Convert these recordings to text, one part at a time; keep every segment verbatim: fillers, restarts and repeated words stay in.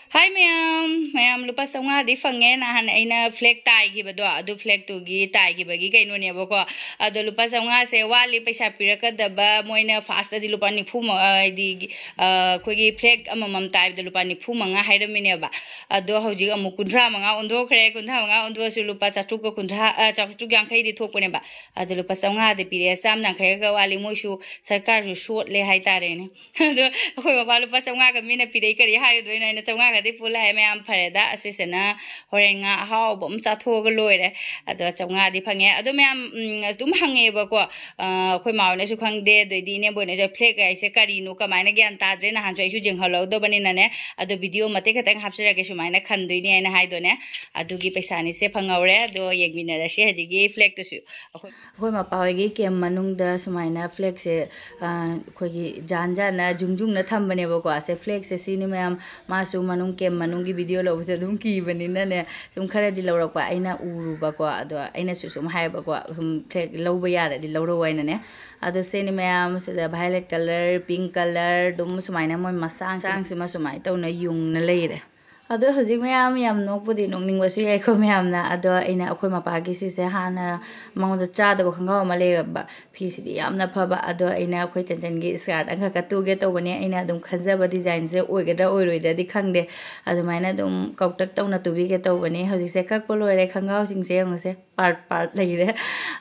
ꯍꯥꯏ ꯃꯌꯥꯝ, ꯃꯌꯥꯝ ꯂꯨꯄꯥ ꯆꯥꯝꯃꯉꯥꯗꯤ ꯐꯪꯉꯦ꯫ ꯅꯍꯥꯟ ꯑꯩꯅ flag ꯇꯥꯏꯈꯤꯕꯗꯣ, ꯑꯗꯨ flagꯇꯨꯒꯤ ꯇꯥꯏꯈꯤꯕꯒꯤ ꯀꯩꯅꯣꯅꯦꯕꯀꯣ꯫ ꯑꯗꯣ ꯂꯨꯄꯥ ꯆꯥꯝꯃꯉꯥꯁꯦ ꯋꯥꯠꯂꯤ ꯄꯩꯁꯥ ꯄꯤꯔꯛꯀꯗꯕ꯫ ꯃꯣꯏꯅ firstꯇꯗꯤ ꯂꯨꯄꯥ ꯅꯤꯐꯨ ꯃ-, ꯍꯥꯏꯗꯤ, ꯑ, ꯑꯩꯈꯣꯏꯒꯤ flag ꯑꯃꯃꯝ ꯇꯥꯏꯕꯗ ꯂꯨꯄꯥ ꯅꯤꯐꯨ ꯃꯉꯥ ꯍꯥꯏꯔꯝꯃꯤꯅꯦꯕ꯫ ꯑꯗꯣ ꯍꯧꯖꯤꯛ ꯑꯃꯨꯛ ꯀꯨꯟꯊ꯭ꯔꯥ ꯃꯉꯥ ꯑꯣꯟꯊꯣꯛꯈ꯭ꯔꯦ꯫ ꯀꯨꯟꯊ꯭ꯔꯥ ꯃꯉꯥ ꯑꯣꯟꯊꯣꯛꯑꯁꯨ ꯂꯨꯄꯥ ꯆꯥꯇ꯭ꯔꯨꯛꯀ ꯀꯨꯟꯊ꯭ꯔꯥ, ꯑ, ꯆꯥꯇ꯭ꯔꯨꯛ ꯌꯥꯡꯈꯩꯗꯤ ꯊꯣꯛꯄꯅꯦꯕ꯫ ꯑꯗꯣ ꯂꯨꯄꯥ ꯆꯥꯝꯃꯉꯥꯗꯤ ꯄꯤꯔꯛꯑꯦ, ꯆꯥꯝ ꯌꯥꯡꯈꯩꯒ ꯋꯥꯠꯂꯤ꯫ ꯃꯣꯏꯁꯨ ꯁꯔꯀꯥꯔꯁꯨ ꯁꯣꯠꯂꯦ ꯍꯥꯏꯇꯥꯔꯦꯅꯦ꯫ ꯑꯗꯣ ꯑꯩꯈꯣꯏ ꯃꯄꯥ ꯂꯨꯄꯥ ꯆꯥꯝꯃꯉꯥꯒ ꯃꯤꯅ ꯄꯤꯔꯛꯏ ꯀꯔꯤ ꯍꯥꯏꯔꯨꯗꯣꯏꯅꯣ? ꯑꯩꯅ ꯆꯥꯝꯃꯉꯥꯒꯗꯤ ꯄꯨ ꯂꯥꯛꯑꯦ꯫ ꯃꯌꯥꯝ ꯐꯔꯦꯗ, ꯑꯁꯤꯁꯤꯅ ꯍꯣꯔꯦꯟ ꯉꯥ ꯑꯍꯥꯎꯕ ꯑꯃ ꯆꯥꯊꯣꯛꯑꯒ ꯂꯣꯏꯔꯦ꯫ ꯑꯗꯣ ꯆꯥꯝꯃꯉꯥꯗꯤ ꯐꯪꯉꯦ꯫ ꯑꯗꯣ ꯃꯌꯥꯝ, ꯎꯝ, ꯑꯗꯨꯝ ꯍꯪꯉꯦꯕꯀꯣ, ꯑ, ꯑꯩꯈꯣꯏ ꯃꯥ ꯍꯣꯏꯅꯁꯨ ꯈꯪꯗꯦ, ꯑꯗꯩꯗꯤ ꯏꯅꯦꯝꯕꯣꯏꯅꯁꯨ flag ꯍꯥꯏꯁꯦ ꯀꯔꯤꯅꯣ, ꯀꯃꯥꯏꯅ ꯒ꯭ꯌꯥꯟ ꯇꯥꯗ꯭ꯔꯦ, ꯅꯍꯥꯟꯁꯨ ꯑꯩꯁꯨ ꯌꯦꯡꯍꯜꯍꯧꯗꯕꯅꯤꯅꯅꯦ꯫ ꯑꯗꯣ video ꯃꯇꯦꯛ ꯈꯛꯇꯪ ꯍꯥꯞꯆꯔꯒꯦ, ꯁꯨꯃꯥꯏꯅ ꯈꯟꯗꯣꯏꯅꯦ ꯍꯥꯏꯅ ꯍꯥꯏꯗꯣꯏꯅꯦ꯫ ꯑꯗꯨꯒꯤ ꯄꯩꯁꯥꯅꯤꯁꯦ ꯐꯪꯍꯧꯔꯦ꯫ ꯑꯗꯣ ꯌꯦꯡꯃꯤꯟꯅꯔꯁꯤ ꯍꯧꯖꯤꯛꯀꯤ flagꯇꯨꯁꯨ꯫ ꯑꯩꯈꯣꯏ ꯑꯩꯈꯣꯏ ꯃꯄꯥ ꯍꯣꯏꯒꯤ camp ꯃꯅꯨꯡꯗ ꯁꯨꯃꯥꯏꯅ flagꯁꯦ, ꯑ, ꯑꯩꯈꯣꯏꯒꯤ ꯖꯥꯟ ꯖꯥꯟꯅ ꯖꯨꯡ ꯖꯨꯡꯅ ꯊꯝꯕꯅꯦꯕꯀꯣ꯫ ꯑꯁꯦ flagꯁꯦ ꯁꯤꯅꯤ ꯃꯌꯥꯝ, ꯃꯥꯁꯨ ꯃꯅꯨꯡ camp ꯃꯅꯨꯡꯒꯤ video ꯂꯧꯕꯁꯦ ꯑꯗꯨꯝ ꯀꯤꯕꯅꯤꯅꯅꯦ, ꯁꯨꯝ ꯈꯔꯗꯤ ꯂꯧꯔꯛꯄ꯫ ꯑꯩꯅ ꯎꯔꯨꯕꯀꯣ, ꯑꯗꯣ ꯑꯩꯅꯁꯨ ꯁꯨꯝ ꯍꯥꯏꯕꯀꯣ, ꯁꯨꯝ flag ꯂꯧꯕ ꯌꯥꯔꯗꯤ ꯂꯧꯔꯛꯑꯣ ꯍꯥꯏꯅꯅꯦ꯫ ꯑꯗꯣ ꯁꯤꯅꯤ ꯃꯌꯥꯝ, ꯁꯤꯗ violet colour, pink colour, ꯑꯗꯨꯝ ꯁꯨꯃꯥꯏꯅ ꯃꯣꯏ ꯃꯁꯥꯡ ꯃꯁꯥꯡꯁꯤꯃ ꯁꯨꯃꯥꯏꯅ ꯇꯧꯅ ꯌꯨꯡꯅ ꯂꯩꯔꯦ꯫ ꯑꯗꯣ ꯍꯧꯖꯤꯛ ꯃꯌꯥꯝ ꯌꯥꯝ ꯅꯣꯛꯄꯨꯗꯤ ꯅꯣꯛꯅꯤꯡꯕꯁꯨ ꯌꯥꯏꯀꯣ ꯃꯌꯥꯝꯅ꯫ ꯑꯗꯣ ꯑꯩꯅ ꯑꯩꯈꯣꯏ ꯃꯄꯥꯒꯤ ꯁꯤꯁꯦ ꯍꯥꯟꯅ ꯃꯉꯣꯟꯗ ꯆꯥꯗꯕ ꯈꯣꯡꯒ꯭ꯔꯥꯎ ꯑꯃ ꯂꯩꯔꯝꯕ꯫ ꯐꯤꯁꯤꯗꯤ ꯌꯥꯝꯅ ꯐꯕ꯫ ꯑꯗꯣ ꯑꯩꯅ ꯑꯩꯈꯣꯏ ꯆꯟꯆꯟꯒꯤ skirt ꯑꯃꯈꯛꯀ ꯇꯨꯒꯦ ꯇꯧꯕꯅꯦ꯫ ꯑꯩꯅ ꯑꯗꯨꯝ ꯈꯟꯖꯕ designꯁꯦ ꯑꯣꯏꯒꯗ꯭ꯔꯥ ꯑꯣꯏꯔꯣꯏꯗ꯭ꯔꯗꯤ ꯈꯪꯗꯦ꯫ ꯑꯗꯨꯃꯥꯏꯅ ꯑꯗꯨꯝ ꯀꯧꯇꯛ ꯇꯧꯅ ꯇꯨꯕꯤꯒꯦ ꯇꯧꯕꯅꯦ꯫ ꯍꯧꯖꯤꯛꯁꯦ ꯀꯛꯄ ꯂꯣꯏꯔꯦ꯫ ꯈꯣꯡꯒ꯭ꯔꯥꯎꯁꯤꯡꯁꯦ ꯌꯦꯡꯉꯨꯁꯦ꯫ Part part ꯂꯩꯔꯦ꯫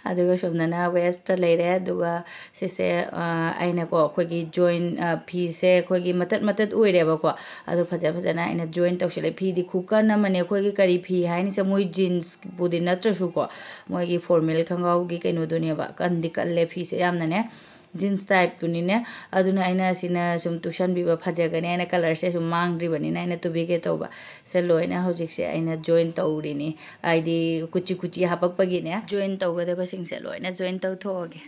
ꯑꯗꯨꯒ ꯁꯣꯝꯗꯅ waist ꯂꯩꯔꯦ꯫ ꯑꯗꯨꯒ ꯁꯤꯁꯦ, ꯑ, ꯑꯩꯅꯀꯣ ꯑꯩꯈꯣꯏꯒꯤ join, ꯑ, ꯐꯤꯁꯦ ꯑꯩꯈꯣꯏꯒꯤ ꯃꯇꯠ ꯃꯇꯠ ꯑꯣꯏꯔꯦꯕꯀꯣ꯫ ꯑꯗꯣ ꯐꯖ ꯐꯖꯅ ꯑꯩꯅ join ꯇꯧꯁꯤꯜꯂꯦ꯫ ꯐꯤꯗꯤ ꯈꯨꯀꯟ ꯑꯃꯅꯦ꯫ ꯑꯩꯈꯣꯏꯒꯤ ꯀꯔꯤ ꯐꯤ ꯍꯥꯏꯅꯤꯁꯦ, ꯃꯣꯏ jeansꯄꯨꯗꯤ ꯅꯠꯇ꯭ꯔꯁꯨꯀꯣ, ꯃꯣꯏꯒꯤ formal ꯈꯣꯡꯒ꯭ꯔꯥꯎꯒꯤ ꯀꯩꯅꯣꯗꯨꯅꯦꯕ꯫ ꯀꯟꯗꯤ ꯀꯜꯂꯦ ꯐꯤꯁꯦ ꯌꯥꯝꯅꯅꯦ꯫ Jeans typeꯇꯨꯅꯤꯅꯦ꯫ ꯑꯗꯨꯅ ꯑꯩꯅ ꯁꯤꯅ ꯁꯨꯝ ꯇꯨꯁꯟꯕꯤꯕ ꯐꯖꯒꯅꯤ꯫ ꯑꯩꯅ colourꯁꯦ ꯁꯨꯝ ꯃꯥꯡꯗ꯭ꯔꯤꯕꯅꯤꯅ ꯑꯩꯅ ꯇꯨꯕꯤꯒꯦ ꯇꯧꯕ꯫ ꯁꯦ ꯂꯣꯏꯅ ꯍꯧꯖꯤꯛꯁꯦ ꯑꯩꯅ join ꯇꯧꯔꯤꯅꯤ꯫ ꯍꯥꯏꯗꯤ ꯀꯨꯆꯤ ꯀꯨꯆꯤ ꯍꯥꯄꯛꯄꯒꯤꯅꯦ꯫ Join ꯇꯧꯒꯗꯕꯁꯤꯡꯁꯦ ꯂꯣꯏꯅ join ꯇꯧꯊꯣꯛꯑꯒꯦ꯫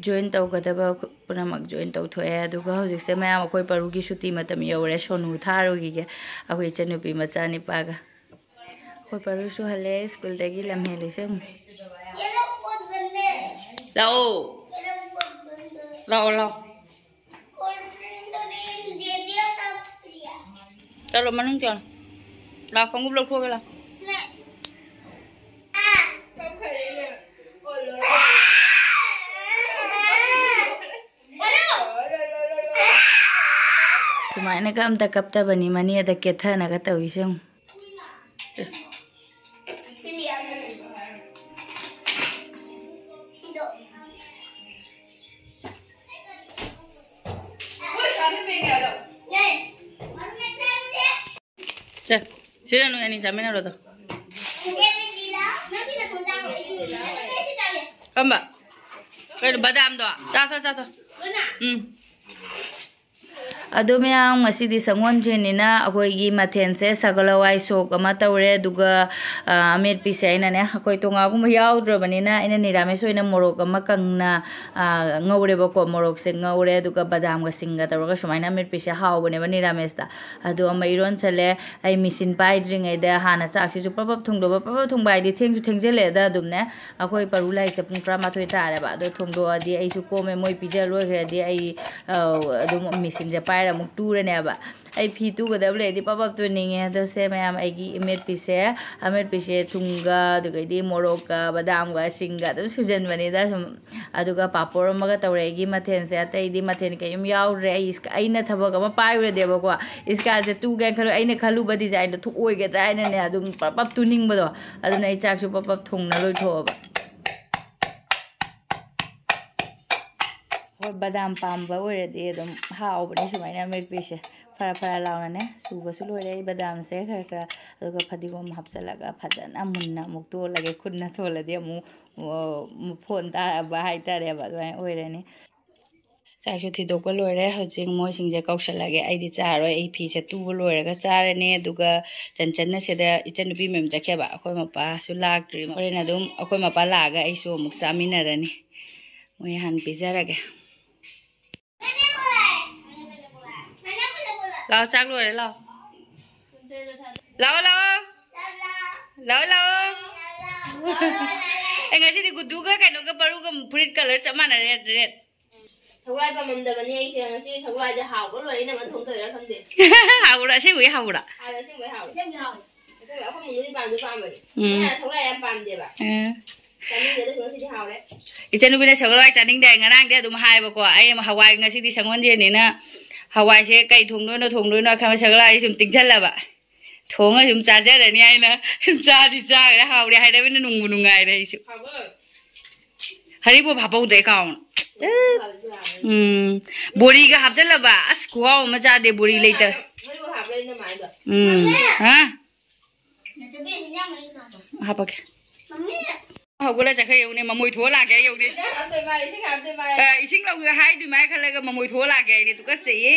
Join ꯇꯧꯒꯗꯕ ꯄꯨꯝꯅꯃꯛ ꯖꯣꯏꯟ ꯇꯧꯊꯣꯛꯑꯦ꯫ ꯑꯗꯨꯒ ꯍꯧꯖꯤꯛꯁꯦ ꯃꯌꯥꯝ ꯑꯩꯈꯣꯏ ꯄꯔꯨꯒꯤ ꯁꯨꯇꯤ ꯃꯇꯝ ꯌꯧꯔꯦ, ꯁꯣꯅꯨ ꯊꯥꯔꯨꯈꯤꯒꯦ ꯑꯩꯈꯣꯏ ꯏꯆꯟꯅꯨꯄꯤ ꯃꯆꯥ ꯅꯤꯄꯥꯒ꯫ ꯑꯩꯈꯣꯏ ꯄꯔꯨꯁꯨ ꯍꯜꯂꯦ ꯁ꯭ꯀꯨꯜꯗꯒꯤ, ꯂꯝ ꯍꯦꯜꯂꯤꯁꯦ ꯌꯦꯡꯉꯨ꯫ ꯂꯥꯛꯑꯣ꯫ ꯂꯥꯛꯑꯣ, ꯂꯥꯛꯑꯣ꯫ ꯆꯠꯂꯣ, ꯃꯅꯨꯡ ꯆꯠꯂꯣ꯫ ꯂꯥꯛꯑꯣ, ꯈꯣꯡꯎꯞ ꯂꯧꯊꯣꯛꯑꯒꯦ ꯂꯥꯛꯑꯣ꯫ ꯁꯨꯃꯥꯏꯅꯒ ꯑꯝꯇ ꯀꯞꯇꯕꯅꯤ, ꯃꯅꯦꯗ ꯀꯦꯊꯅꯒ ꯇꯧꯏꯁꯦ ꯌꯦꯡꯉꯨ꯫ ꯁꯦ, ꯁꯤꯗ ꯅꯣꯏ ꯑꯅꯤ ꯆꯥꯃꯤꯟꯅꯔꯣꯗꯣ꯫ ꯀꯝꯕ? ꯀꯩꯅꯣ, ꯕꯗꯥꯝꯗꯣ? ꯆꯥꯊꯣ, ꯆꯥꯊꯣ꯫ ꯎꯝ꯫ ꯑꯗꯣ ꯃꯌꯥꯝ, ꯉꯁꯤꯗꯤ ꯁꯪꯒꯣꯜꯁꯦꯟꯅꯤꯅ ꯑꯩꯈꯣꯏꯒꯤ ꯃꯊꯦꯜꯁꯦ ꯁꯒꯣꯜ ꯍꯋꯥꯏ ꯁꯣꯛ ꯑꯃ ꯇꯧꯔꯦ, ꯑꯗꯨꯒ, ꯑ, ꯑꯃꯦꯠꯄꯤꯁꯦ ꯑꯩꯅꯅꯦ, ꯑꯩꯈꯣꯏ ꯇꯣꯉꯥꯒꯨꯝꯕ ꯌꯥꯎꯗ꯭ꯔꯕꯅꯤꯅ ꯑꯩꯅ ꯅꯤꯔꯥꯃꯤꯁ ꯑꯣꯏꯅ ꯃꯣꯔꯣꯛ ꯑꯃ ꯀꯪꯅ, ꯑ, ꯉꯧꯔꯦꯕꯀꯣ꯫ ꯃꯣꯔꯣꯛꯁꯦ ꯉꯧꯔꯦ, ꯑꯗꯨꯒ ꯕꯗꯥꯝꯒ ꯁꯤꯡꯒ ꯇꯧꯔꯒ ꯁꯨꯃꯥꯏꯅ ꯑꯃꯦꯠꯄꯤꯁꯦ ꯍꯥꯎꯕꯅꯦꯕ ꯅꯤꯔꯥꯃꯤꯁꯇ꯫ ꯑꯗꯣ ꯑꯃ ꯏꯔꯣꯟꯁꯜꯂꯦ꯫ ꯑꯩ ꯃꯦꯆꯤꯟ ꯄꯥꯏꯗ꯭ꯔꯤꯉꯩꯗ ꯍꯥꯟꯅ ꯆꯥꯛꯁꯤꯁꯨ ꯄ꯭ꯔꯞ ꯄ꯭ꯔꯞ ꯊꯣꯡꯗꯣꯛꯑꯕ, ꯄ꯭ꯔꯞ ꯄ꯭ꯔꯞ ꯊꯣꯡꯕ ꯍꯥꯏꯗꯤ ꯊꯦꯡꯁꯨ ꯊꯦꯡꯖꯤꯜꯂꯛꯑꯦꯗ ꯑꯗꯨꯝꯅꯦ꯫ ꯑꯩꯈꯣꯏ ꯄꯔꯨ ꯂꯥꯛꯏꯁꯦ ꯄꯨꯡ ꯇꯔꯥꯃꯥꯊꯣꯏ ꯇꯥꯔꯦꯕ꯫ ꯑꯗꯣ ꯊꯣꯡꯗꯣꯛꯑꯗꯤ ꯑꯩꯁꯨ ꯀꯣꯝꯃꯦ, ꯃꯣꯏ ꯄꯤꯖ ꯂꯣꯏꯈ꯭ꯔꯗꯤ ꯑꯩ, ꯑ, ꯑꯗꯨꯝ ꯃꯦꯆꯤꯟꯁꯦ ꯄꯥꯏꯔ ꯑꯃꯨꯛ ꯇꯨꯔꯅꯦꯕ꯫ ꯑꯩ ꯐꯤ ꯇꯨꯒꯗꯕ ꯂꯩꯔꯗꯤ ꯄꯞ ꯄꯞ ꯇꯨꯅꯤꯡꯉꯦ꯫ ꯑꯗꯣ ꯁꯦ ꯃꯌꯥꯝ, ꯑꯩꯒꯤ ꯑꯃꯦꯠꯄꯤꯁꯦ, ꯑꯃꯦꯠꯄꯤꯁꯦ ꯊꯨꯝꯒ, ꯑꯗꯨꯗꯒꯤꯗꯤ ꯃꯣꯔꯣꯛꯀ, ꯕꯗꯥꯝꯒ, ꯁꯤꯡꯒ ꯑꯗꯨꯝ ꯁꯨꯖꯟꯕꯅꯤꯗ ꯁꯨꯝ꯫ ꯑꯗꯨꯒ ꯄꯥꯄꯣꯔ ꯑꯃꯒ ꯇꯧꯔꯦ꯫ ꯑꯩꯒꯤ ꯃꯊꯦꯜꯁꯦ ꯑꯇꯩꯗꯤ ꯃꯊꯦꯜ ꯀꯩꯝ ꯌꯥꯎꯗ꯭ꯔꯦ꯫ ꯑꯩ ꯏꯁ-, ꯑꯩꯅ ꯊꯕꯛ ꯑꯃ ꯄꯥꯏꯔꯨꯔꯗꯤꯕꯀꯣ, ꯏꯁꯀꯥꯁꯦ ꯇꯨꯒꯦꯅ ꯈꯜꯂꯨ, ꯑꯩꯅ ꯈꯜꯂꯨꯕ ꯗꯤꯖꯥꯏꯟꯗꯣ ꯊꯣꯛꯑꯣꯏꯒꯗ꯭ꯔꯥ ꯍꯥꯏꯅꯅꯦ ꯑꯗꯨꯝ ꯄꯞ ꯄꯞ ꯇꯨꯅꯤꯡꯕꯗꯣ꯫ ꯑꯗꯨꯅ ꯑꯩ ꯆꯥꯛꯁꯨ ꯄꯞ ꯄꯞ ꯊꯣꯡꯅ ꯂꯣꯏꯊꯣꯛꯑꯕ꯫ ꯍꯣꯏ, ꯕꯗꯥꯝ ꯄꯥꯝꯕ ꯑꯣꯏꯔꯗꯤ ꯑꯗꯨꯝ ꯍꯥꯎꯕꯅꯦ ꯁꯨꯃꯥꯏꯅ ꯑꯃꯦꯠꯄꯤꯁꯦ꯫ ꯐꯔꯥ ꯐꯔꯥ ꯂꯥꯎꯅꯅꯦ ꯁꯨꯕꯁꯨ ꯂꯣꯏꯔꯦ ꯑꯩ ꯕꯗꯥꯝꯁꯦ ꯈꯔ ꯈꯔ꯫ ꯑꯗꯨꯒ ꯐꯗꯤꯒꯣꯝ ꯍꯥꯞꯆꯤꯜꯂꯒ ꯐꯖꯅ ꯃꯨꯟꯅ ꯑꯃꯨꯛ ꯇꯣꯠꯂꯒꯦ, ꯈꯨꯠꯅ ꯇꯣꯠꯂꯗꯤ ꯑꯃꯨꯛ, ꯑꯣ, ꯐꯣꯟ ꯇꯥꯔꯛꯑꯕ ꯍꯥꯏꯇꯥꯔꯦꯕ, ꯑꯗꯨꯃꯥꯏꯅ ꯑꯣꯏꯔꯅꯤ꯫ ꯆꯥꯛꯁꯨ ꯊꯤꯗꯣꯛꯄ ꯂꯣꯏꯔꯦ꯫ ꯍꯧꯖꯤꯛ ꯃꯣꯏꯁꯤꯡꯁꯦ ꯀꯧꯁꯜꯂꯒꯦ꯫ ꯑꯩꯗꯤ ꯆꯥꯔꯣꯏ꯫ ꯑꯩ ꯐꯤꯁꯦ ꯇꯨꯕ ꯂꯣꯏꯔꯒ ꯆꯥꯔꯅꯤ꯫ ꯑꯗꯨꯒ ꯆꯟꯆꯟꯅ ꯁꯤꯗ ꯏꯆꯟꯅꯨꯄꯤ ꯃꯌꯨꯝ ꯆꯠꯈꯤꯕ꯫ ꯑꯩꯈꯣꯏ ꯃꯄꯥꯁꯨ ꯂꯥꯛꯇ꯭ꯔꯤ꯫ ꯍꯣꯔꯦꯟ ꯑꯗꯨꯝ ꯑꯩꯈꯣꯏ ꯃꯄꯥ ꯂꯥꯛꯑꯒ ꯑꯩꯁꯨ ꯑꯃꯨꯛ ꯆꯥꯃꯤꯟꯅꯔꯅꯤ꯫ ꯃꯣꯏ ꯍꯥꯟꯅ ꯄꯤꯖꯔꯒꯦ꯫ ꯂꯥꯛꯑꯣ, ꯆꯥꯛ ꯂꯣꯏꯔꯦ, ꯂꯥꯛꯑꯣ꯫ ꯂꯥꯛꯑꯣ, ꯂꯥꯛꯑꯣ꯫ ꯂꯥꯛꯑꯣ, ꯂꯥꯛꯑꯣ꯫ ꯑꯩ ꯉꯁꯤꯗꯤ ꯒꯨꯗꯨꯒ ꯀꯩꯅꯣꯒ ꯄꯔꯨꯒ ꯐꯨꯔꯤꯠ colour ꯆꯞ ꯃꯥꯟꯅꯔꯦ, red, red꯫ ꯁꯒꯣꯜꯍꯋꯥꯏ ꯄꯥꯝꯃꯝꯗꯕꯅꯤ ꯑꯩꯁꯦ꯫ ꯉꯁꯤ ꯁꯒꯣꯜꯍꯋꯥꯏꯁꯦ ꯍꯥꯎꯕ꯭ꯔꯥ ꯂꯣꯏꯔꯦ, ꯏꯅꯝꯃ ꯊꯣꯡꯗꯧꯔꯤꯔꯥ ꯈꯪꯗꯦ꯫ ꯍꯥꯎꯕ꯭ꯔꯥ? ꯑꯁꯦꯡꯕꯒꯤ ꯍꯥꯎꯕ꯭ꯔꯥ? ꯍꯥꯎꯋꯦ, ꯑꯁꯦꯡꯕꯩ ꯍꯥꯎꯋꯦ꯫ ꯑꯁꯦꯡꯕꯩ ꯑꯩꯈꯣꯏ ꯃꯨꯛꯅꯗꯤ ꯄꯥꯝꯁꯨ ꯄꯥꯝꯕꯅꯤ꯫ ꯎꯝ꯫ ꯑꯩꯅ ꯁꯒꯣꯜꯍꯋꯥꯏ ꯌꯥꯝ ꯄꯥꯝꯗꯦꯕ꯫ ꯑꯦ꯫ ꯆꯥꯅꯤꯡꯗꯦ, ꯑꯗꯨꯏꯁꯨ ꯉꯁꯤꯗꯤ ꯍꯥꯎꯔꯦ꯫ ꯏꯆꯟꯅꯨꯄꯤꯅ ꯁꯒꯣꯜꯍꯋꯥꯏ ꯆꯥꯅꯤꯡꯗꯦ ꯍꯥꯏ ꯉꯔꯥꯡꯗꯤ ꯑꯗꯨꯝ ꯍꯥꯏꯕꯀꯣ꯫ ꯑꯩꯅ ꯍꯋꯥꯏ ꯉꯁꯤꯗꯤ ꯁꯪꯒꯣꯜꯁꯦꯟꯅꯤꯅ ꯍꯋꯥꯏꯁꯦ ꯀꯩ ꯊꯣꯡꯗꯣꯏꯅꯣ, ꯊꯣꯡꯗꯣꯏꯅꯣ ꯈꯟꯕ ꯁꯒꯣꯜꯍꯋꯥꯏꯁꯦ ꯁꯨꯝ ꯇꯤꯡꯁꯜꯂꯕ꯫ ꯊꯣꯡꯉ ꯁꯨꯝ ꯆꯥꯖꯔꯅꯤ ꯍꯥꯏꯅ꯫ ꯁꯨꯝ ꯆꯥꯗꯤ ꯆꯥꯈ꯭ꯔꯦ, ꯍꯥꯎꯔꯦ ꯍꯥꯏꯔꯕꯅꯤꯅ ꯅꯨꯡꯕꯨ ꯅꯨꯡꯉꯥꯏꯔꯦ ꯑꯩꯁꯨ꯫ ꯍꯥꯎꯕ꯭ꯔꯣ? ꯍꯔꯤꯕꯣꯞ ꯍꯥꯞꯄꯧꯗ꯭ꯔꯦ ꯀꯥꯎꯅ꯫ ꯎꯝ꯫ ꯕꯣꯔꯤꯒ ꯍꯥꯞꯆꯜꯂꯕ꯫ ꯑꯁ, ꯈꯨꯍꯥꯎ ꯑꯃ ꯆꯥꯗꯦ ꯕꯣꯔꯤ ꯂꯩꯇ꯫ ꯍꯔꯤꯕꯣꯞ ꯍꯥꯞꯄ꯭ꯔꯥ ꯑꯩꯅ ꯃꯥꯏꯗꯣ? ꯎꯝ꯫ ꯍꯥ? ꯅꯆꯟꯅꯨꯄꯤ ꯏꯟꯖꯥꯡ ꯃꯍꯤ ꯀꯅꯥꯅꯣ? ꯍꯥꯞꯄꯛꯀꯦ꯫ ꯃꯝꯃꯤ꯫ ꯍꯧꯒꯠꯂ ꯆꯠꯈ꯭ꯔꯦ ꯌꯦꯡꯉꯨꯅꯦ, ꯃꯃꯣꯏ ꯊꯣꯛꯑ ꯂꯥꯛꯀꯦ ꯌꯦꯡꯉꯨꯅꯦ꯫ ꯏꯟꯖꯥꯡ ꯍꯥꯞꯇꯣꯏ ꯃꯥꯜꯂꯦ, ꯏꯁꯤꯡ ꯍꯥꯞꯇꯣꯏ ꯃꯥꯜꯂꯦ꯫ ꯑ, ꯏꯁꯤꯡ ꯂꯧꯒꯦ ꯍꯥꯏꯗꯣꯏ ꯃꯥꯜꯂꯦ ꯈꯜꯂꯒ ꯃꯃꯣꯏ ꯊꯣꯛꯑ ꯂꯥꯛꯀꯦ ꯍꯥꯏꯅꯦ, ꯇꯨꯀꯠꯆꯩꯌꯦ꯫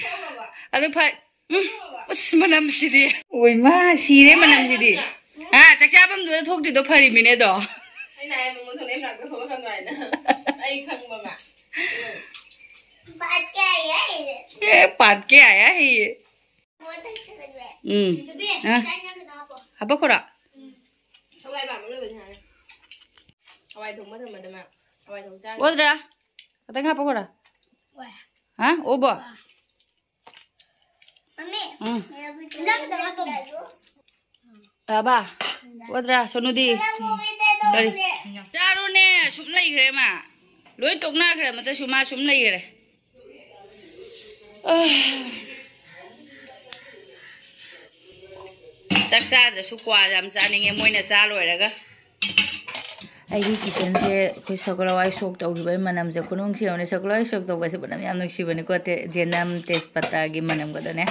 ꯊꯣꯛꯑꯝꯃꯕ? ꯑꯗꯨ ꯐ-, ꯎꯝ꯫ ꯊꯣꯛꯑꯝꯃꯕ? ꯑꯁ, ꯃꯅꯝꯁꯤꯗꯤ꯫ ꯑꯣꯏ ꯃꯥ, ꯁꯤꯔꯦ ꯃꯅꯝꯁꯤꯗꯤ꯫ ꯍꯥ, ꯆꯥꯛ ꯆꯥꯐꯝꯗꯨꯗ ꯊꯣꯛꯇ꯭ꯔꯤꯗꯣ ꯐꯔꯤꯃꯤꯅꯦ ꯑꯗꯣ꯫ ꯑꯩꯅ ꯍꯥꯏ ꯃꯃꯣꯏ ꯊꯣꯛꯂꯛꯑꯦ ꯃꯅꯥꯛꯇ ꯊꯣꯛꯂꯛꯀꯅꯨ ꯍꯥꯏꯅ꯫ ꯑꯩ ꯈꯪꯕ ꯃꯥ꯫ ꯄꯥꯠꯀꯦ ꯍꯥꯏꯌꯦ꯫ ꯑꯦ, ꯄꯥꯠꯀꯦ ꯍꯥꯏꯌꯦ꯫ ꯎꯝ꯫ ꯑ? ꯍꯥꯄꯛꯈꯣꯔꯥ? ꯍꯋꯥꯏ ꯄꯥꯝꯕ ꯂꯣꯏꯕꯅꯤ ꯍꯥꯏ꯫ ꯍꯋꯥꯏ ꯊꯣꯡꯕ ꯊꯝꯕꯗ ꯃꯥ ꯍꯋꯥꯏ ꯊꯣꯡ ꯆꯥꯔꯤ꯫ ꯑꯣꯗ꯭ꯔꯥ? ꯈꯇꯪ ꯍꯥꯄꯛꯈꯣꯔꯥ? ꯍꯥ? ꯑꯣꯕꯣ? ꯃꯝꯃꯤ, ꯎꯝ꯫ ꯏꯟꯖꯥꯡ ꯈꯤꯇꯪ ꯍꯥꯞꯄꯝꯃꯣ꯫ ꯇꯥꯕ? ꯑꯣꯗ꯭ꯔꯥ, ꯁꯣꯅꯨꯗꯤ? ꯀꯔꯤ? ꯆꯥꯔꯣꯅꯦ, ꯁꯨꯝ ꯂꯩꯈ꯭ꯔꯦ ꯃꯥ꯫ ꯂꯣꯏ ꯇꯣꯛꯅꯈ꯭ꯔꯦ, ꯃꯇꯁꯨ ꯃꯥ ꯁꯨꯝ ꯂꯩꯈ꯭ꯔꯦ꯫ ꯑ꯫ ꯆꯥꯛ ꯆꯥꯗ꯭ꯔꯁꯨ ꯀ꯭ꯋꯥ ꯌꯥꯝ ꯆꯥꯅꯤꯡꯉꯦ, ꯃꯣꯏꯅ ꯆꯥ ꯂꯣꯏꯔꯒ꯫ ꯑꯩꯒꯤ ꯀꯤꯠꯆꯟꯁꯦ ꯑꯩꯈꯣꯏ ꯁꯒꯣꯜ ꯍꯋꯥꯏ ꯁꯣꯛ ꯇꯧꯈꯤꯕꯒꯤ ꯃꯅꯝꯁꯦ ꯈꯨꯅꯨꯡꯁꯤ ꯑꯃꯅꯤ꯫ ꯁꯒꯣꯜ ꯍꯋꯥꯏ ꯁꯣꯛ ꯇꯧꯕꯁꯦ ꯃꯅꯝ ꯌꯥꯝ ꯅꯨꯡꯁꯤꯕꯅꯤꯀꯣ꯫ ꯇꯦ-, ꯖꯦꯅꯝ, ꯇꯦꯖꯄꯇꯥꯒꯤ ꯃꯅꯝꯒꯗꯣꯅꯦ꯫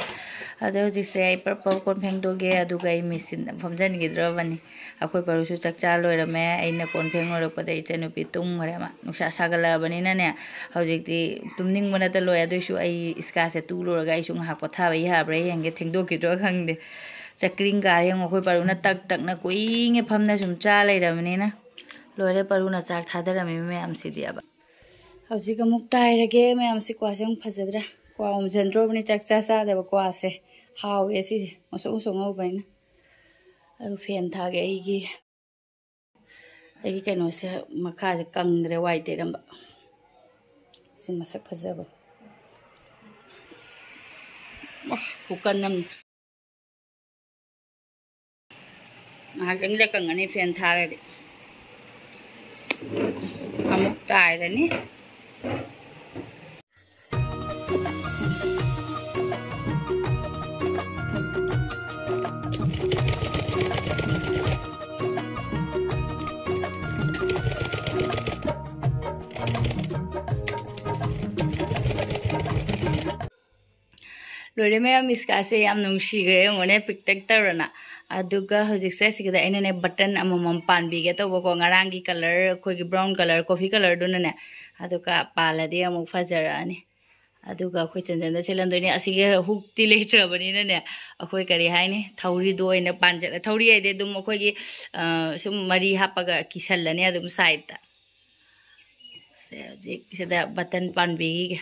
ꯑꯗꯣ ꯍꯧꯖꯤꯛꯁꯦ ꯑꯩ ꯄ꯭ꯔꯞ ꯄ꯭ꯔꯞ ꯀꯣꯟ ꯐꯦꯡꯗꯣꯛꯑꯒꯦ, ꯑꯗꯨꯒ ꯑꯩ ꯃꯦꯆꯤꯟꯗ ꯐꯝꯖꯟꯈꯤꯗ꯭ꯔꯕꯅꯤ꯫ ꯑꯩꯈꯣꯏ ꯄꯔꯨꯁꯨ ꯆꯥꯛ ꯆꯥ ꯂꯣꯏꯔꯝꯃꯦ꯫ ꯑꯩꯅ ꯀꯣꯟ ꯐꯦꯡ ꯂꯣꯏꯔꯛꯄꯗ ꯏꯆꯟꯅꯨꯄꯤ ꯇꯨꯝꯈ꯭ꯔꯦ꯫ ꯃꯥ ꯅꯨꯡꯁꯥ ꯁꯥꯒꯠꯂꯛꯑꯕꯅꯤꯅꯅꯦ, ꯍꯧꯖꯤꯛꯇꯤ ꯇꯨꯝꯅꯤꯡꯕ ꯅꯠꯇ ꯂꯣꯏ꯫ ꯑꯗꯨꯏꯁꯨ ꯑꯩ ꯏꯁꯀꯥꯁꯦ ꯇꯨ ꯂꯣꯏꯔꯒ ꯑꯩꯁꯨ ꯉꯥꯏꯍꯥꯛ ꯄꯣꯊꯥꯕ ꯌꯥꯕ꯭ꯔꯥ ꯌꯦꯡꯒꯦ, ꯊꯦꯡꯗꯣꯛꯈꯤꯗ꯭ꯔꯣ ꯈꯪꯗꯦ꯫ ꯆꯀ꯭ꯔꯤꯡ ꯀꯥꯔꯦ ꯌꯦꯡꯉꯣ, ꯑꯩꯈꯣꯏ ꯄꯔꯨꯅ ꯇꯛ ꯇꯛꯅ ꯀꯨꯏꯉꯦ ꯐꯝꯅ ꯁꯨꯝ ꯆꯥ ꯂꯩꯔꯕꯅꯤꯅ꯫ ꯂꯣꯏꯔꯦ, ꯄꯔꯨꯅ ꯆꯥꯛ ꯊꯥꯗꯔꯝꯃꯤ ꯃꯌꯥꯝꯁꯤꯗꯤ ꯑꯕ꯫ ꯍꯧꯖꯤꯛ ꯑꯃꯨꯛ ꯇꯥꯏꯔꯒꯦ, ꯃꯌꯥꯝꯁꯤ ꯀ꯭ꯋꯥꯁꯦ ꯑꯃꯨꯛ ꯐꯖꯗ꯭ꯔꯥ? ꯀ꯭ꯋꯥ ꯎꯝꯖꯟꯗ꯭ꯔꯣꯕꯅꯤ, ꯆꯥꯛ ꯆꯥ ꯆꯥꯗꯕ ꯀ꯭ꯋꯥꯁꯦ꯫ ꯍꯥꯎꯋꯦ ꯁꯤꯁꯦ, ꯉꯧꯁꯣꯛ ꯉꯧꯁꯣꯛ ꯉꯧꯕ ꯍꯥꯏꯅ꯫ ꯑꯗꯨ ꯐꯦꯟ ꯊꯥꯒꯦ꯫ ꯑꯩꯒꯤ, ꯑꯩꯒꯤ ꯀꯩꯅꯣꯁꯦ ꯃꯈꯥꯁꯦ ꯀꯪꯗ꯭ꯔꯦ, ꯋꯥꯏ ꯇꯩꯔꯝꯕ꯫ ꯁꯤ ꯃꯁꯛ ꯐꯖꯕꯅꯤ꯫ ꯑꯁ, ꯈꯨꯀꯟ ꯑꯃꯅꯤ꯫ ꯉꯥꯏꯍꯥꯛꯇꯪ ꯂꯩꯔ ꯀꯪꯉꯅꯤ ꯐꯦꯟ ꯊꯥꯔꯗꯤ꯫ ꯑꯃꯨꯛ ꯇꯥꯏꯔꯅꯤ꯫ ꯂꯣꯏꯔꯦ ꯃꯌꯥꯝ, ꯏꯁꯀꯥꯁꯦ ꯌꯥꯝ ꯅꯨꯡꯁꯤꯈ꯭ꯔꯦ, ꯌꯦꯡꯉꯣꯅꯦ, ꯄꯤꯛꯇꯛ ꯇꯧꯔꯅ꯫ ꯑꯗꯨꯒ ꯍꯧꯖꯤꯛꯁꯦ ꯁꯤꯒꯤꯗ ꯑꯩꯅꯅꯦ ꯕꯇꯟ ꯑꯃꯃꯝ ꯄꯥꯟꯕꯤꯒꯦ ꯇꯧꯕꯀꯣ, ꯉꯔꯥꯡꯒꯤ ꯀꯂꯔ, ꯑꯩꯈꯣꯏꯒꯤ ꯕ꯭ꯔꯥꯎꯟ ꯀꯂꯔ, ꯀꯣꯐꯤ ꯀꯂꯔꯗꯨꯅꯅꯦ꯫ ꯑꯗꯨꯒ ꯄꯥꯜꯂꯗꯤ ꯑꯃꯨꯛ ꯐꯖꯔꯛꯑꯅꯤ꯫ ꯑꯗꯨꯒ ꯑꯩꯈꯣꯏ ꯆꯟꯆꯟꯗ ꯁꯤꯜꯍꯟꯗꯣꯏꯅꯦ꯫ ꯑꯁꯤꯒꯤ ꯍꯨꯛꯇꯤ ꯂꯩꯇ꯭ꯔꯕꯅꯤꯅꯅꯦ, ꯑꯩꯈꯣꯏ ꯀꯔꯤ ꯍꯥꯏꯅꯤ, ꯊꯧꯔꯤꯗꯣ ꯑꯣꯏꯅ ꯄꯥꯟꯁꯤꯜꯂꯦ꯫ ꯊꯧꯔꯤ ꯍꯥꯏꯗꯤ ꯑꯗꯨꯝ ꯑꯩꯈꯣꯏꯒꯤ, ꯑ, ꯁꯨꯝ ꯃꯔꯤ ꯍꯥꯞꯄꯒ ꯀꯤꯁꯜꯂꯅꯤ ꯑꯗꯨꯝ ꯁꯥꯏꯗꯇ꯫ ꯁꯦ, ꯍꯧꯖꯤꯛ ꯁꯤꯗ ꯕꯇꯟ ꯄꯥꯟꯕꯤꯒꯤꯒꯦ꯫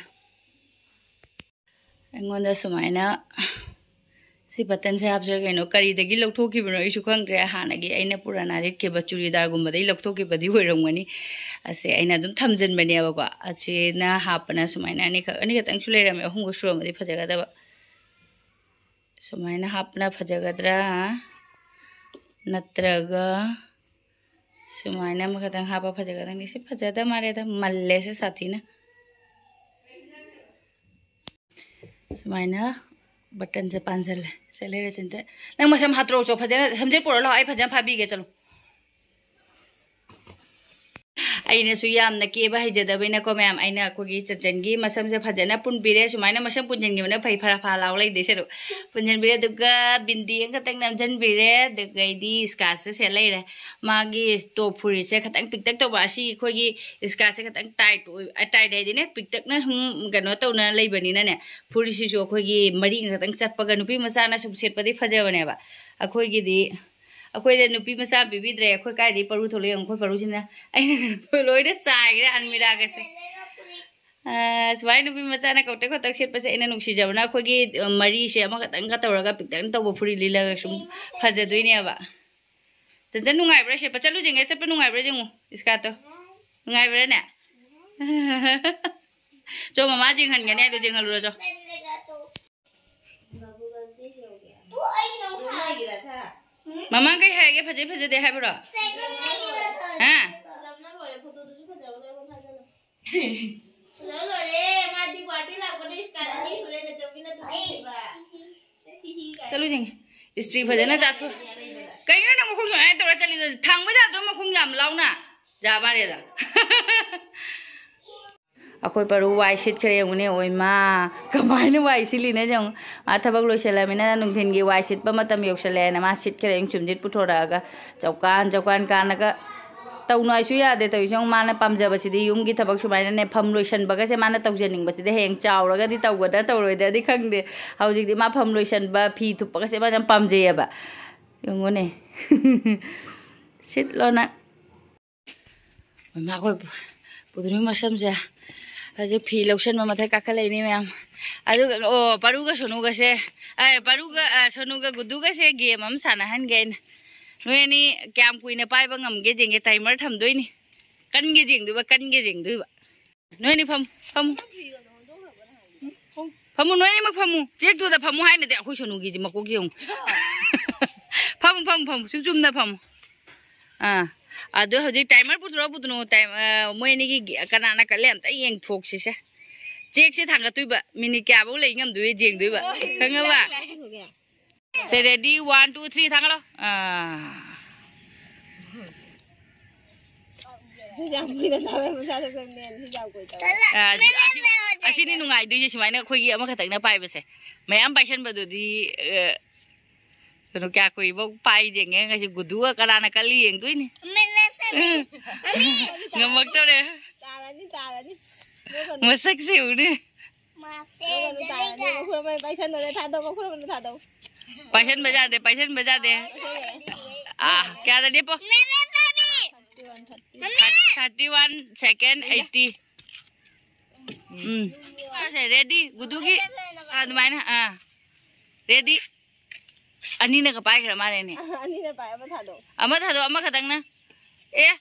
ꯑꯩꯉꯣꯟꯗ ꯁꯨꯃꯥꯏꯅ ꯁꯤ ꯕꯇꯟꯁꯦ ꯍꯥꯞꯁꯤꯔꯥ ꯀꯩꯅꯣ, ꯀꯔꯤꯗꯒꯤ ꯂꯧꯊꯣꯛꯈꯤꯕꯅꯣ ꯑꯩꯁꯨ ꯈꯪꯗ꯭ꯔꯦ꯫ ꯍꯥꯟꯅꯒꯤ ꯑꯩꯅ ꯄꯨꯔꯥꯅꯥ ꯂꯤꯠꯈꯤꯕ ꯆꯨꯔꯤꯗꯥꯔꯒꯨꯝꯕꯗꯒꯤ ꯂꯧꯊꯣꯛꯈꯤꯕꯗꯤ ꯑꯣꯏꯔꯝꯒꯅꯤ꯫ ꯑꯁꯦ ꯑꯩꯅ ꯑꯗꯨꯝ ꯊꯝꯖꯤꯟꯕꯅꯦꯕꯀꯣ꯫ ꯑꯁꯤꯅ ꯍꯥꯞꯄꯅ ꯁꯨꯃꯥꯏꯅ ꯑꯅꯤꯈꯛ, ꯑꯅꯤꯈꯛꯇꯪꯁꯨ ꯂꯩꯔꯝꯃꯦ, ꯑꯍꯨꯝꯒ ꯁꯨꯔꯝꯃꯗꯤ ꯐꯖꯒꯗꯕ꯫ ꯁꯨꯃꯥꯏꯅ ꯍꯥꯞꯄꯅ ꯐꯖꯒꯗ꯭ꯔꯥ, ꯅꯠꯇ꯭ꯔꯒ ꯁꯨꯃꯥꯏꯅ ꯑꯃꯈꯛꯇꯪ ꯍꯥꯞꯄ ꯐꯖꯒꯗꯕꯅꯤ? ꯁꯤ ꯐꯖꯗ ꯃꯥꯜꯂꯦꯗ, ꯃꯜꯂꯦ ꯁꯤ ꯁꯥꯊꯤꯅ꯫ ꯁꯨꯃꯥꯏꯅ ꯕꯇꯟꯁꯦ ꯄꯥꯟꯁꯤꯜꯂꯦ꯫ ꯁꯦ, ꯂꯩꯔꯦ ꯆꯤꯟꯁꯦ꯫ ꯅꯪ ꯃꯁꯝ ꯍꯥꯠꯇꯣꯛꯑꯣ ꯆꯣ, ꯐꯖꯅ ꯁꯝꯖꯦꯠ ꯄꯨꯔꯛꯑꯣ ꯂꯥꯛꯑꯣ, ꯑꯩ ꯐꯖꯅ ꯐꯥꯕꯤꯒꯦ, ꯆꯠꯂꯣ꯫ ꯑꯩꯅꯁꯨ ꯌꯥꯝꯅ ꯀꯦꯕ ꯍꯩꯖꯗꯕꯅꯤꯅꯀꯣ ꯃꯌꯥꯝ, ꯑꯩꯅ ꯑꯩꯈꯣꯏꯒꯤ ꯆꯟꯆꯟꯒꯤ ꯃꯁꯝꯁꯦ ꯐꯖꯅ ꯄꯨꯟꯕꯤꯔꯦ꯫ ꯁꯨꯃꯥꯏꯅ ꯃꯁꯝ ꯄꯨꯟꯁꯤꯟꯈꯤꯕꯅ ꯐꯩ, ꯐꯔꯥ ꯐꯔꯥ ꯂꯥꯎ ꯂꯩꯗꯣꯏ ꯁꯔꯨꯛ꯫ ꯄꯨꯟꯁꯤꯟꯕꯤꯔꯦ, ꯑꯗꯨꯒ ꯕꯤꯟꯗꯤ ꯑꯃꯈꯛꯇꯪ ꯅꯝꯁꯤꯟꯕꯤꯔꯦ, ꯑꯗꯨꯒ ꯑꯩꯗꯤ ꯏꯁꯀꯥꯔꯠꯁꯦ ꯁꯦꯠ ꯂꯩꯔꯦ꯫ ꯃꯥꯒꯤ ꯇꯣꯞ ꯐꯨꯔꯤꯠꯁꯦ ꯈꯤꯇꯪ ꯄꯤꯛꯇꯛ ꯇꯧꯕ, ꯑꯁꯤ ꯑꯩꯈꯣꯏꯒꯤ ꯏꯁꯀꯥꯔꯠꯁꯦ ꯈꯤꯇꯪ ꯇꯥꯏꯠ ꯑꯣꯏ-, ꯑ, ꯇꯥꯏꯠ ꯍꯥꯏꯗꯤꯅꯦ, ꯄꯤꯛꯇꯛꯅ ꯁꯨꯝ ꯀꯩꯅꯣ ꯇꯧꯅ ꯂꯩꯕꯅꯤꯅꯅꯦ, ꯐꯨꯔꯤꯠꯁꯤꯁꯨ ꯑꯩꯈꯣꯏꯒꯤ ꯃꯔꯤ ꯈꯛꯇꯪ ꯆꯠꯄꯒ ꯅꯨꯄꯤ ꯃꯆꯥꯅ ꯁꯨꯝ ꯁꯦꯠꯄꯗꯤ ꯐꯖꯕꯅꯦꯕ꯫ ꯑꯩꯈꯣꯏꯒꯤꯗꯤ, ꯑꯩꯈꯣꯏꯗ ꯅꯨꯄꯤ ꯃꯆꯥ ꯑꯃ ꯄꯤꯕꯤꯗ꯭ꯔꯦ꯫ ꯑꯩꯈꯣꯏ ꯀꯥꯏꯗꯩ ꯄꯔꯨ ꯊꯣꯛꯂꯛꯑꯦ ꯌꯦꯡꯉꯨ, ꯑꯩꯈꯣꯏ ꯄꯔꯨꯁꯤꯅ ꯑꯩꯅ ꯂꯣꯏꯅ ꯆꯥꯏꯈ꯭ꯔꯦ ꯑꯜꯃꯤꯔꯥꯒꯁꯦ꯫ ꯑ, ꯁꯨꯃꯥꯏꯅ ꯅꯨꯄꯤ ꯃꯆꯥꯅ ꯀꯧꯇꯛ ꯀꯧꯇꯛ ꯁꯦꯠꯄꯁꯦ ꯑꯩꯅ ꯅꯨꯡꯁꯤꯖꯕꯅ ꯑꯩꯈꯣꯏꯒꯤ, ꯑ, ꯃꯔꯤꯁꯦ ꯑꯃꯈꯛꯇꯪꯒ ꯇꯧꯔꯒ ꯄꯤꯛꯇꯛꯅ ꯇꯧꯕ ꯐꯨꯔꯤꯠ ꯂꯤꯠꯂꯒ ꯁꯨꯝ ꯐꯖꯗꯣꯏꯅꯦꯕ꯫ ꯆꯟꯆꯟ, ꯅꯨꯡꯉꯥꯏꯕ꯭ꯔꯥ ꯁꯦꯠꯄ? ꯆꯠꯂꯨ ꯌꯦꯡꯒꯦ, ꯆꯠꯄ ꯅꯨꯡꯉꯥꯏꯕ꯭ꯔꯥ ꯌꯦꯡꯉꯨ, ꯏꯁꯀꯥꯔꯠꯇꯣ꯫ ꯅꯨꯡꯉꯥꯏꯕ꯭ꯔꯥꯅꯦ? ꯆꯣ, ꯃꯃꯥ ꯌꯦꯡꯍꯟꯒꯅꯤ ꯍꯥꯏꯗꯣ, ꯌꯦꯡꯍꯜꯂꯨꯔꯣ ꯆꯣ꯫ ꯃꯃꯥ ꯀꯩ ꯍꯥꯏꯔꯒꯦ? ꯐꯖꯩ ꯐꯖꯗꯦ ꯍꯥꯏꯕ꯭ꯔꯣ? ꯍꯥ? ꯐꯖꯕ ꯂꯣꯏꯔꯦ꯫ ꯃꯥꯗꯤ ꯒꯨꯍꯥꯇꯤ ꯂꯥꯛꯄꯗ ꯏꯁꯀꯥꯔꯠ ꯑꯅꯤ ꯁꯨꯔꯦ ꯅꯆꯧꯕꯤꯅ ꯇꯨꯕꯤꯕ꯫ ꯆꯠꯂꯨ ꯌꯦꯡꯒꯦ꯫ ꯏꯁꯇ꯭ꯔꯤ ꯐꯖꯅ ꯆꯥꯊꯣꯛ꯫ ꯀꯩꯅꯣ ꯅꯪ ꯃꯈꯣꯡ ꯁꯨꯃꯥꯏꯅ ꯇꯧꯔ ꯆꯠꯂꯤꯗꯣ? ꯊꯥꯡꯕ ꯌꯥꯗ꯭ꯔꯣ ꯃꯈꯣꯡ ꯌꯥꯝ ꯂꯥꯎꯅ? ꯌꯥ ꯃꯥꯜꯂꯦꯗ꯫ ꯑꯩꯈꯣꯏ ꯄꯔꯨ ꯋꯥꯏ ꯁꯤꯠꯈ꯭ꯔꯦ ꯌꯦꯡꯉꯨꯅꯦ꯫ ꯑꯣꯏꯃꯥ, ꯀꯃꯥꯏꯅ ꯋꯥꯏ ꯁꯤꯠꯂꯤꯅꯣ ꯌꯦꯡꯉꯨ꯫ ꯃꯥ ꯊꯕꯛ ꯂꯣꯏꯁꯜꯂꯃꯤꯅ ꯅꯨꯡꯊꯤꯟꯒꯤ ꯋꯥꯏ ꯁꯤꯠꯄ ꯃꯇꯝ ꯌꯧꯁꯜꯂꯛꯑꯦꯅ ꯃꯥ ꯁꯤꯠꯈ꯭ꯔꯦ ꯌꯦꯡꯉꯨ꯫ ꯆꯨꯝꯖꯤꯠ ꯄꯨꯊꯣꯔꯛꯑꯒ ꯆꯧꯀꯥꯟ ꯆꯧꯀꯥꯟ ꯀꯥꯟꯅꯒ ꯇꯧꯅꯨ ꯍꯥꯏꯁꯨ ꯌꯥꯗꯦ ꯇꯧꯔꯤꯁꯦ ꯌꯦꯡꯉꯨ꯫ ꯃꯥꯅ ꯄꯥꯝꯖꯕꯁꯤꯗꯤ ꯌꯨꯝꯒꯤ ꯊꯕꯛ ꯁꯨꯃꯥꯏꯅꯅꯦ, ꯐꯝ ꯂꯣꯏꯁꯟꯕꯒꯁꯦ ꯃꯥꯅ ꯇꯧꯖꯅꯤꯡꯕꯁꯤꯗꯤ ꯍꯌꯦꯡ ꯆꯥꯎꯔꯒꯗꯤ ꯇꯧꯒꯗ꯭ꯔꯥ ꯇꯧꯔꯣꯏꯗ꯭ꯔꯗꯤ ꯈꯪꯗꯦ꯫ ꯍꯧꯖꯤꯛꯇꯤ ꯃꯥ ꯐꯝ ꯂꯣꯏꯁꯟꯕ, ꯐꯤ ꯊꯨꯞꯄꯒꯁꯦ ꯃꯥ ꯌꯥꯝ ꯄꯥꯝꯖꯩꯌꯦꯕ꯫ ꯌꯦꯡꯉꯨꯅꯦ꯫ ꯁꯤꯠꯂꯣ ꯅꯪ꯫ ꯃꯃꯥ ꯑꯩꯈꯣꯏ ꯄꯨ-, ꯄꯨꯗꯨꯅꯤ ꯃꯁꯝꯁꯦ꯫ ꯍꯧꯖꯤꯛ ꯐꯤ ꯂꯧꯁꯟꯕ ꯃꯊꯛ ꯀꯥꯈꯠꯂꯛꯏꯅꯤ ꯃꯌꯥꯝ꯫ ꯑꯗꯨꯒ, ꯑꯣ, ꯄꯥꯔꯨꯒ ꯁꯣꯅꯨꯒꯁꯦ, ꯑꯦ, ꯄꯥꯔꯨꯒ, ꯑ, ꯁꯣꯅꯨꯒ ꯒꯨꯗꯨꯒꯁꯦ ꯒꯦꯝ ꯑꯃ ꯁꯥꯟꯅꯍꯟꯒꯦ ꯑꯩꯅ꯫ ꯅꯣꯏ ꯑꯅꯤ ꯀꯌꯥꯝ ꯀꯨꯏꯅ ꯄꯥꯏꯕ ꯉꯝꯒꯦ ꯌꯦꯡꯒꯦ, ꯇꯥꯏꯃꯔ ꯊꯝꯗꯣꯏꯅꯤ꯫ ꯀꯟꯒꯦ ꯌꯦꯡꯗꯣꯏꯕ, ꯀꯟꯒꯦ ꯌꯦꯡꯗꯣꯏꯕ꯫ ꯅꯣꯏ ꯑꯅꯤ ꯐꯝꯃꯨ, ꯐꯝꯃꯨ꯫ ꯐꯝꯃꯨ, ꯅꯣꯏ ꯑꯅꯤꯃꯛ ꯐꯝꯃꯨ꯫ ꯆꯦꯛꯇꯨꯗ ꯐꯝꯃꯨ ꯍꯥꯏꯅꯗꯤ ꯑꯩꯈꯣꯏ ꯁꯣꯅꯨꯒꯤꯁꯤ ꯃꯀꯣꯛ ꯌꯦꯡꯉꯨ꯫ ꯐꯝꯃꯨ, ꯐꯝꯃꯨ, ꯐꯝꯃꯨ꯫ ꯁꯨꯝ ꯆꯨꯝꯅ ꯐꯝꯃꯨ꯫ ꯑꯥ꯫ ꯑꯗꯣ ꯍꯧꯖꯤꯛ ꯇꯥꯏꯃꯔ ꯄꯨꯊꯣꯔꯛꯑꯣ, ꯄꯨꯊꯣꯔꯛꯑꯣ꯫ ꯇꯥꯏꯝ-, ꯑ, ꯃꯣꯏ ꯑꯅꯤꯒꯤ ꯒꯦ-, ꯀꯅꯥꯅ ꯀꯜꯂꯦ ꯑꯝꯇ ꯌꯦꯡꯊꯣꯛꯁꯤꯁꯦ꯫ ꯆꯦꯛꯁꯦ ꯊꯥꯡꯒꯠꯇꯣꯏꯕ꯫ ꯃꯤꯅꯤꯠ ꯀꯌꯥꯐꯧ ꯂꯩ ꯉꯝꯗꯣꯏ ꯌꯦꯡꯗꯣꯏꯕ꯫ ꯈꯪꯉꯕ? ꯁꯦ, ready, one, two, three, ꯊꯥꯡꯒꯠꯂꯣ꯫ ꯑꯥ꯫ ꯌꯥꯝ ꯀꯨꯏꯅ ꯊꯥꯕ ꯃꯁꯥꯗ ꯃꯦꯟꯁꯤ ꯌꯥꯝ ꯀꯨꯏ ꯇꯧꯋꯦ꯫ ꯑꯥ, ꯑꯁꯤ, ꯑꯁꯤ, ꯑꯁꯤꯅꯤ ꯅꯨꯡꯉꯥꯏꯗꯣꯏꯁꯦ ꯁꯨꯃꯥꯏꯅ ꯑꯩꯈꯣꯏꯒꯤ ꯑꯃꯈꯛꯇꯪꯅ ꯄꯥꯏꯕꯁꯦ꯫ ꯃꯌꯥꯝ ꯄꯥꯏꯁꯟꯕꯗꯨꯗꯤ, ꯑ, ꯀꯩꯅꯣ, ꯀꯌꯥ ꯀꯨꯏꯕꯧ ꯄꯥꯏ ꯌꯦꯡꯉꯦ꯫ ꯉꯁꯤ ꯒꯨꯗꯨꯒ ꯀꯅꯥꯅ ꯀꯜꯂꯤ ꯌꯦꯡꯗꯣꯏꯅꯤ꯫ ꯉꯝꯃꯛꯇꯣꯔꯦ꯫ ꯇꯥꯔꯅꯤ, ꯇꯥꯔꯅꯤ꯫ ꯃꯁꯛꯁꯦ ꯎꯅꯤ꯫ ꯃꯥꯁꯦ ꯅꯣꯡꯃ ꯖꯂꯤꯒ꯫ ꯇꯥꯔꯅꯤ, ꯃꯈꯨꯔ ꯑꯃ ꯄꯥꯏꯁꯟꯗꯣꯔꯦ, ꯊꯥꯗꯧ, ꯃꯈꯨꯔ ꯑꯃ ꯊꯥꯗꯧ꯫ ꯄꯥꯏꯁꯟꯕ ꯌꯥꯗꯦ, ꯄꯥꯏꯁꯟꯕ ꯌꯥꯗꯦ꯫ ꯑꯥ, ꯀꯌꯥꯗ ꯂꯦꯞꯄꯣ? ꯃꯦꯃꯦ ꯕꯦꯕꯤ꯫ ꯃꯃꯤ꯫ Thirty one second eighty꯫ ꯎꯝ꯫ ꯁꯦ, ꯔꯦꯗꯤ, ꯒꯨꯗꯨꯒꯤ꯫ ꯑꯥ, ꯑꯗꯨꯃꯥꯏꯅ, ꯑꯥ꯫ ꯔꯦꯗꯤ꯫ ꯑꯅꯤꯅꯒ ꯄꯥꯏꯈ꯭ꯔ ꯃꯥꯜꯂꯦꯅꯦ꯫ ꯑꯅꯤꯅ ꯄꯥꯏ, ꯑꯃ ꯊꯥꯗꯣꯛ꯫ ꯑꯃ ꯊꯥꯗꯣꯛ, ꯑꯃꯈꯛꯇꯪꯅ꯫ ꯑꯦ꯫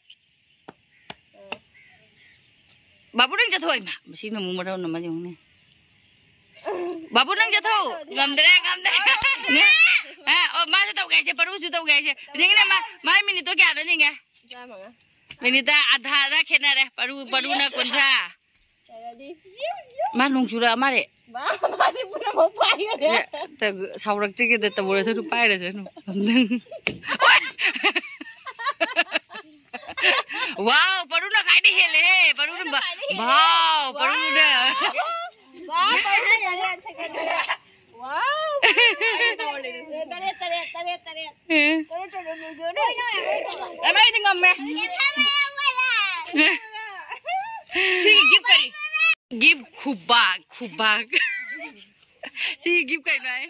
ꯕꯥꯕꯨ, ꯅꯪ ꯆꯠꯊꯣꯛ꯫ ꯏꯃꯥ, ꯃꯁꯤꯅ ꯑꯃꯨꯛ ꯃꯔꯣꯟ ꯑꯃ ꯌꯦꯡꯉꯨꯅꯦ꯫ ꯕꯥꯕꯨ, ꯅꯪ ꯆꯠꯊꯣꯛ꯫ ꯉꯝꯗ꯭ꯔꯦ, ꯉꯝꯗ꯭ꯔꯦ꯫ ꯑꯦ, ꯑꯣ, ꯃꯥꯁꯨ ꯇꯧꯒꯦ ꯍꯥꯏꯁꯦ, ꯄꯔꯨꯁꯨ ꯇꯧꯒꯦ ꯍꯥꯏꯁꯦ꯫ ꯌꯦꯡꯉꯤꯅꯦ, ꯃꯥ, ꯃꯥꯏ ꯃꯤꯅꯤꯠꯇꯣ ꯀꯌꯥꯅꯣ ꯌꯦꯡꯒꯦ? ꯆꯥꯝꯃꯉꯥ꯫ ꯃꯤꯅꯤꯠꯇ ꯑꯙꯥꯗ ꯈꯦꯠꯅꯔꯦ꯫ ꯄꯔꯨ, ꯄꯔꯨꯅ ꯀꯨꯟꯊ꯭ꯔꯥ꯫ ꯌꯥꯔꯗꯤ꯫ ꯃꯥ ꯅꯣꯡ ꯆꯨꯔꯛꯑ ꯃꯥꯜꯂꯦ꯫ ꯃꯥ, ꯃꯥꯗꯤ ꯄꯨꯝꯅꯃꯛ ꯄꯥꯏꯈꯔꯦ꯫ ꯑꯦ, ꯇ-, ꯁꯥꯎꯔꯛꯇ꯭ꯔꯤꯒꯦꯗ ꯇꯧꯔꯁꯅꯨ, ꯄꯥꯏꯔꯁꯅꯨ꯫ ꯋꯥꯎ, ꯄꯔꯨꯅ ꯈ꯭ꯋꯥꯏꯗꯩ ꯍꯦꯜꯂꯦꯍꯦ, ꯄꯔꯨꯅ ꯕ-, ꯄꯔꯨꯅ ꯈ꯭ꯋꯥꯏꯗꯩ ꯍꯦꯜꯂꯦ꯫ ꯋꯥꯎ, ꯄꯔꯨꯅ꯫ ꯋꯥꯎ, ꯄꯔꯨꯅ ꯇꯔꯦꯠ, ꯁꯦꯀꯦꯟ ꯇꯔꯦꯠ꯫ ꯋꯥꯎ! ꯇꯔꯦꯠ, ꯇꯔꯦꯠ, ꯇꯔꯦꯠ, ꯇꯔꯦꯠ꯫ ꯑꯦ꯫ ꯇꯔꯦꯠ, ꯇꯔꯦꯠ, ꯇꯔꯦꯠ꯫ ꯑꯦ, ꯃꯥꯏꯗꯤ ꯉꯝꯃꯦ꯫ ꯁꯤꯒꯤ ꯒꯤꯐ ꯀꯔꯤ? ꯒꯤꯐ ꯈꯨꯕꯥꯛ, ꯈꯨꯕꯥꯛ꯫ ꯁꯤꯒꯤ ꯒꯤꯐ ꯀꯩꯅꯣ ꯍꯥꯏ?